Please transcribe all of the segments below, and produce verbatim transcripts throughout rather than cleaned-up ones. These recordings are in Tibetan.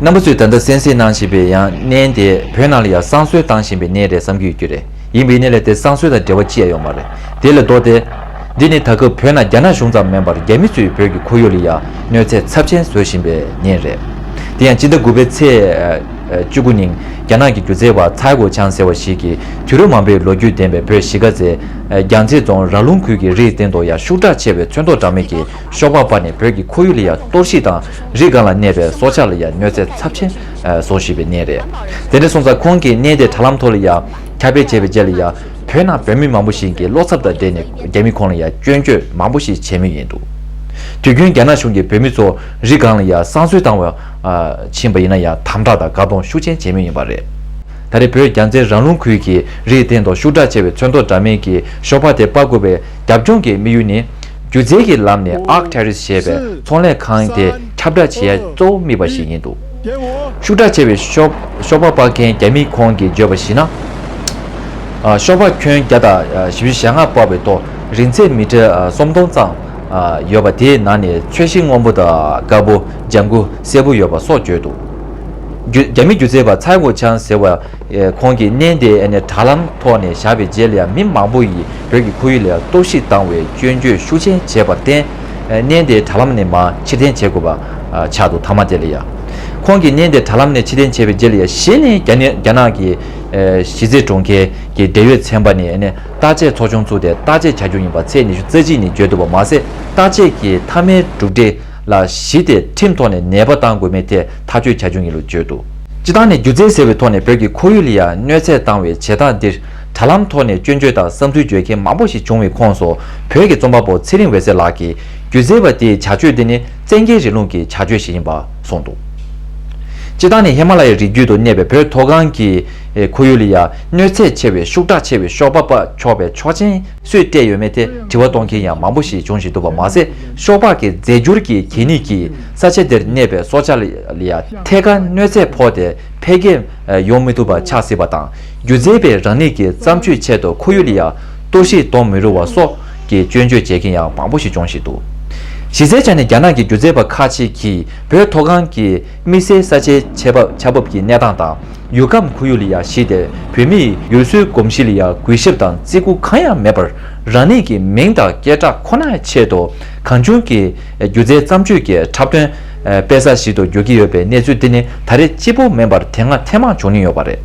རྣམ་པ་ཚོས་ད་ལྟ་གསན་གཟིགས་གནང་བཞིན་པའི་ཡང་གནས་དེ་བོད་ནང་ལ་ཡང་བསང་གསོལ་བཏང་བཞིན་པའི་གནས་རེད་བསམ་གྱི་ཡོད་ཀྱི་རེད། ཡིན་པའི་གནས་ལ་དེ་བསང་གསོལ་དང་འབྲེལ་བ་ཅི་ཡང་ཡོད་མ་རེད། དེ་ལས་ལྡོག་སྟེ། འདི་ནི་ད་སྐབས་བོད་ནང་རྒྱ་ནག་གཞུང་ཙམ་མིན་པར་རྒྱ་མི་ཚོས་བོད་ཀྱི་ཁོར་ཡུག་ལ་ཡང་གནོད་འཚེ་ཚབས་ཆེན་བཟོ་བཞིན་པའི་གནས་རེད། དེ་ཡང་སྤྱི་ཟླ་དགུ་པའི་ཚེས་བཅུ་དགུ་ཉིན་རྒྱ་ནག་གི་སྒྱུ་རྩལ་བ་ཚའེ་གོ་ཆང་ཟེར་བ་ཞིག་གིས་དུས་རབས་མང་པོའི་ལོ་རྒྱུས་ལྡན་པའི་བོད་གཞིས་ཀ་རྩེ་རྒྱལ་རྩེ་རྫོང་ར་ལུང་ཁུལ་གྱི་རིའི་སྟེང་དུ་ཡང་ཤུགས་དྲག་ཆེ་བའི་ཚོན་མདོག་འདྲ་མིན་གྱི་གཤོག་པ་སྤར་ནས་བོད་ཀྱི་ཁོར་ཡུག་ལ་ཡང་གཏོར་བཤིག་དང་། རི་སྒང་ལ་གནས་པའི་སྲོག་ཆགས་ལ་ཡང་གནོད་འཚེ་ཚབས་ཆེན་བཟོ་བཞིན་པའི་གནས་རེད། དེ་འདྲ་སོང་ཙང་ཁོང་གིས་གནས་དེའི་དྲ་ལམ་ཐོག་ལ་ཡང་ཁྱབ་སྤེལ་བྱས་པའི་རྗེས་ལ་ཡང་བོད་ནང་བོད་མི་མང་པོ་ཞིག་གིས་བློ་འཚབ་དང་འབྲེལ་ནས་རྒྱ་མི་ཁོང་ལ་ཡང་སྐྱོན་བརྗོད་མང་པོ་ཞིག་བྱེད་མུས་ཡིན་འདུག་དུས་རྒྱུན་རྒྱ་ནག་གཞུང་གིས་བོད་མི་ཚོ་རི་སྒང་ལ་ཡང་བསང་གསོལ་བཏང་བར་ཕྱིན་པ་ཡིན་ན་ཡང་དམ་དྲག་དང་བཀག་སྡོམ་ཤུགས་ཆེན་བྱེད་མུས་ཡིན་པ་རེད། ད་རེས་བོད་རྒྱལ་རྩེ་ར་ལུང་ཁུལ་གྱི་རིའི་སྟེང་དུ་ཤུགས་དྲག་ཆེ་བའི་ཚོན་མདོག་འདྲ་མིན་གྱི་གཤོག་པ་དེ་སྤར་དགོས་པའི་རྒྱབ་ལྗོངས་ཀྱི་དམིགས་ཡུལ་ནི། སྒྱུ་རྩལ་གྱི་ལམ་ནས་ཨརཀ་ཊེ་རིས་ཞེས་པའི་ཚོང་ལས་ཁང་དེ་ཁྱབ་བསྒྲགས་བྱེད་ཡ་གཙོ་བོ་དམིགས་པ་ཞིག་ཡིན་འདུག་ཤུགས་དྲག་ཆེ་བའི་གཤོག་གཤོག་པ་སྤར་མཁན་རྒྱ་མི་ཁོང་གིས་བརྗོད་པར་གཞིགས་ན། ཨ། གཤོག་པ་ཁྱོན་བརྒྱ་དང་བཞི་བཅུ་ཞེ་ལྔ་སྤར་བའི་ཐོག་རིང་ཚད་མི་ཊར་ཨ་སུམ་སྟོང་ཙམ་ཨ་ཡོད་པ་དེའི་ནང་ནས་ཚོས་གཞི་སྔོན་པོ་དང་དཀར་པོ། ལྗང་གུ། སེར་པོ་ཡོད་པ་སོགས་བརྗོད་འདུག་རྒྱུ་རྒྱ་མི་སྒྱུ་རྩལ་པ་ཚའེ་གོ་ཆང་ཟེར་བ། ཨེ། ཁོང་གིས་གནས་འདིའི་ཨ་ནི་དྲ་ལམ་ཐོག་ནས་བཞག་པའི་རྗེས་ལ་ཡང་མི་མང་པོ་ཡིས་བོད་ཀྱི་ཁོར་ཡུག་ལ་ཡང་གཏོར་བཤིག་བཏང་བའི་སྐྱོན་བརྗོད་ཤུགས་ཆེན་བྱས་པར་བརྟེན། ཨེ། གནས་འདིའི་དྲ་ལམ་ནས་མར་ཕྱིར་འཐེན་བྱེད་དགོས་པ་ཨ་ཆགས་འདུག་མཐའ་མ་དེ་ལ་ཡང་། ཁོང་གིས་གནས་འདིའི་དྲ་ལམ་ནས་ཕྱིར་འཐེན་བྱས་པའི་རྗེས་ལ་ཡང་གཞི་ནས་རྒྱ་ནག་རྒྱ་ནག་གི་ཨེ། གཞིས་རྩེ་གྲོང་ཁྱེར་གྱི་འབྲེལ་ཡོད་ཚན་པ་ནས་ཨ་ནི་བརྟག་དཔྱད་ཚོགས་ཆུང་བཙུགས་ཏེ་བརྟག་དཔྱད་བྱ་རྒྱུ་ཡིན་པ་ཚེས་ཉི་ཤུ་རྩ་གཅིག་ནས་བརྗོད་འདུག་པ་མ་ཟད། བརྟག་དཔྱད་ཀྱི་མཐའ་མའི་གྲུབ་འབྲས་ལ་གཞི་དེ་ཁྲིམས་ཐོག་ནས་ནན་པ་བཏང་དགོས་མིན་ཐད་ཐག་གཅོད་བྱ་རྒྱུ་ཡིན་ལུགས་བརྗོད་འདུག་སྤྱིར་བཏང་ནས་སྒྱུ་རྩལ་ཟེར་བའི་ཐོག་ནས་བོད་ཀྱི་ཁོར་ཡུག་ལ་ཡང་གནོད་འཚེ་བཏང་བའི་བྱེད་སྟངས་འདིར་དྲ་ལམ་ཐོག་ནས་སྐྱོན་བརྗོད་དང་བསམ་ཚུལ་བརྗོད་མཁན་མང་པོ་ཞིག་བྱུང་བའི་ཁོངས་སུ་བོད་ཀྱི་རྩོམ་པ་པོ་ཚེ་རིང་འོད་ཟེར་ལགས་ཀྱིས་སྒྱུ་རྩལ་པ་དེའི་བྱ་སྤྱོད་འདི་ནི་བཙན་རྒྱལ་རིང་ལུགས་ཀྱི་བྱ་སྤྱོད་ཞིག་ཡིན་པ་གསུངས་འདུག་སྤྱིར་བཏང་ནས་ཧི་མ་ལ་ཡའི་རི་རྒྱུད་དུ་གནས་པའི་བོད་མཐོ་སྒང་གི་ཁོར་ཡུག་ལ་ཡང་གནོད་འཚེ་ཆེ་བའི་ཤུགས་དྲག་ཆེ་བའི་གཤོག་པ་སྤར་ཆོག་པའི་ཆོག་མཆན་སུས་སྤྲད་ཡོད་མེད་ཐད་དྲི་བ་གཏོང་མཁན་ཡང་མང་པོ་ཞིག་འབྱུང་བཞིན་འདུག་པ་མ་ཟད། གཤོག་པ་གི་རྫས་འགྱུར་གྱི་གད་སྙིགས་ཀྱིས་ས་ཆ་དེར་གནས་པའི་སྲོག་ཆགས་ལ་ཡང་ཐད་ཀར་གནོད་འཚེ་ཕོག་སྟེ་འཕེལ་རྒྱས་ཡོང་མི་ཐུབ་པ་ཆགས་སྲིད་པ་དང་། སྒྱུ་རྩལ་པས་རང་ཉིད་ཀྱི་བརྩམས་ཆོས་ཆེད་དུ་ཁོར་ཡུག་ལ་ཡང་གཏོར་བཤིག་གཏོང་མི་རུང་བ་སོགས་ཀྱི་སྐྱོན་བརྗོད་བྱེད་མཁན་ཡང་མང་པོ་ཞིག་འབྱུང་བཞིན་འདུག་གཞི་རྩའི་ཆ་ནས་རྒྱ་ནག་གི་སྒྱུ་རྩལ་པ་ཁག་ཅིག་གིས་བོད་མཐོ་སྒང་གི་དམིགས་བསལ་ས་ཆའི་ཆ་བབ་ཆ་བབ་ཀྱི་གནས་སྟངས་དང་། ཡུལ་ཁམས་ཁོར་ཡུག་ལ་ཡང་གཞིགས་ཏེ་བོད་མིའི་ཡུལ་སྲོལ་གོམས་གཤིས་ལ་ཡང་གུས་ཞབས་དང་བརྩི་བཀུར་གང་ཡང་མེད་པར་རང་ཉིད་ཀྱི་མིང་དང་སྐད་གྲགས་ཁོ་ནའི་ཆེད་དུ་གང་བྱུང་གི་སྒྱུ་རྩལ་བརྩམས་ཆོས་ཀྱི་འཁྲབ་སྟོན་སྤེལ་ས་ཞིག་ཏུ་འགྱུར་གྱི་ཡོད་པའི་གནས་ཚུལ་འདི་ནི་ད་རེས་གཅིག་པུ་མིན་པར་དེ་སྔ་ཐེངས་མང་བྱུང་མྱོང་ཡོད་པ་རེད།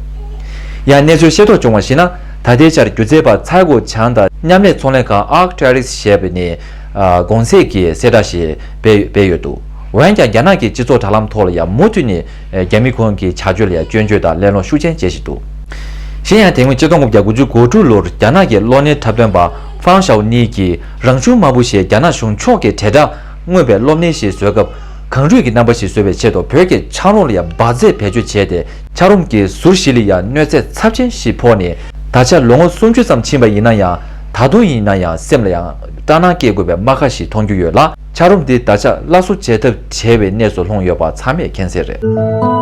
ཡང་གནས་ཚུལ་ཤེས་རྟོགས་བྱུང་བར་གཞིགས་ན་ད་ལྟའི་ཆར་སྒྱུ་རྩལ་པ་ཚའེ་གོ་ཆང་དང་མཉམ་ལས་ཚོང་ལས་ཁང་ཨརཀ་ཊེ་རིས་ཞེས་པ་ནས་གོང་ཚད་ཀྱི་གསལ་བསྒྲགས་ཤིག་སྤེལ་སྤེལ་ཡོད་འདུག་འོན་ཀྱང་རྒྱ་ནག་གི་སྤྱི་ཚོགས་དྲ་ལམ་ཐོག་ལ་ཡང་མུ་མཐུད་ནས་རྒྱ་མི་ཁོང་གི་བྱ་སྤྱོད་ལ་ཡང་སྐྱོན་བརྗོད་དང་གླེང་སློང་ཤུགས་ཆེན་བྱེད་བཞིན་འདུག་གཞན་ཡང་དེ་སྔོན་ཆིག་སྟོང་དགུ་བརྒྱ་དགུ་བཅུ་གོ་དྲུག་ལོར་རྒྱ་ནག་གི་གློག་བརྙན་འཁྲབ་སྟོན་པ་ཧྥང་ཞའོ་ནི་གིས་རང་བྱུང་དམར་པོ་ཞེས་རྒྱ་ནག་གཞུང་ཕྱོགས་ཀྱི་དྲིལ་བསྒྲགས་མངོན་པའི་གློག་བརྙན་ཞིག་བཟོ་སྐབས་གངས་རུད་ཀྱི་རྣམ་པ་ཞིག་བཟོ་བའི་ཆེད་དུ་བོད་ཀྱི་འཁྱགས་རོམ་ལ་ཡང་འབར་རྫས་བེད་སྤྱོད་བྱས་ཏེ་འཁྱགས་རོམ་གྱི་ཟུར་བཞི་ལ་ཡང་གནོད་འཚེ་ཚབས་ཆེན་ཞིག་ཕོག་ནས་ད་ཆ་ལོ་ངོ་སུམ་ཅུ་ཙམ་ཕྱིན་པ་ཡིན་ན་ཡང་ད་དུང་ཡིན་ན་ཡང་སེམས་ལ་ཡང་སྐྲག་སྣང་སྐྱེ་དགོས་པའི་རྨ་ཁ་ཞིག་མཐོང་རྒྱུ་ཡོད་ལ། འཁྱགས་རོམ་འདི་ད་ཆ་སླར་གསོ་བྱེད་ཐབས་བྲལ་བའི་གནས་སུ་ལྷུང་ཡོད་པ་ཚང་མས་མཁྱེན་གསལ་རེད།